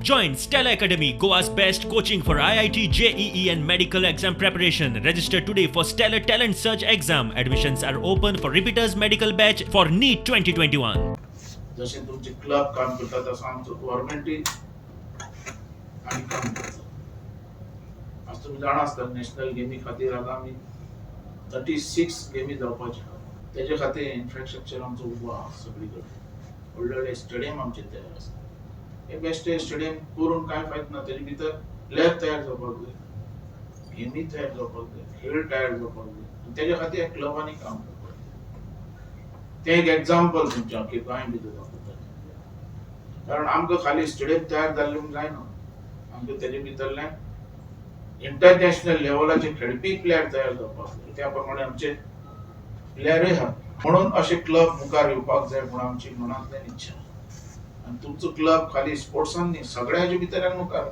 Join Stella Academy, Goa's best coaching for IIT, JEE, and medical exam preparation. Register today for Stellar Talent Search exam. Admissions are open for repeaters medical batch for NEET 2021. जशें तुमचे club काम करता तसो आमचो गव्हर्मेंटूय आमी काम करता. आज तुमी जाणा आसता, नॅशनल गेमी खातीर आतां आमी 36 गेमी जावपाचे आहा. तेजे खातीर इन्फ्रास्ट्रक्चर आमचो उबो आहा. सगळी कडेन व्हडले व्हडले स्टेडियम आमचे तयार आसा. हे बेश्टे स्टेडियम करून कांय फायदो ना. तेजे भितर प्लेयर तयार जावपाक जाय, गेमी तयार जावपाक जाय, खेळ तयार जावपाक जाय आनी तेजे खातीर ह्या क्लबांनी काम करपाक जाय. तें एक एग्जाम्पल तुमच्या की गोंय भितर दाखयता, कारण आमकां खाली स्टेडियम तयार जाल्लें म्हूण जायना. आमकां तेजे भितरल्यान इंटरनॅशनल लेवलाचे खेळपी प्लेयर तयार जावपाक जाय. त्या प्रमाणे आमचे प्लेयरूय आहा, म्हणून अशे क्लब मुखार येवपाक जाय म्हूण आमची मनांतल्यान इच्छा. आनी तुमचो क्लब खाली स्पोर्ट्सान न्ही, सगळ्याच्या भितर मुखार.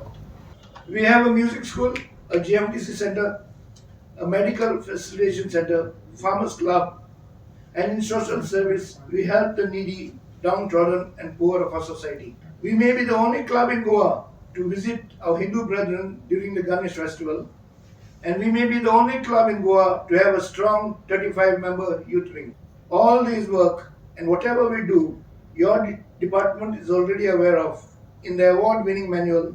We have a music school, a GMTC center, a medical facilitation center, farmers club, and in social service, we help the needy, downtrodden, and poor of our society. We may be the only club in Goa to visit our Hindu brethren during the Ganesh festival, and we may be the only club in Goa to have a strong 35 member youth wing. All these work and whatever we do, your department is already aware of in the award winning manual.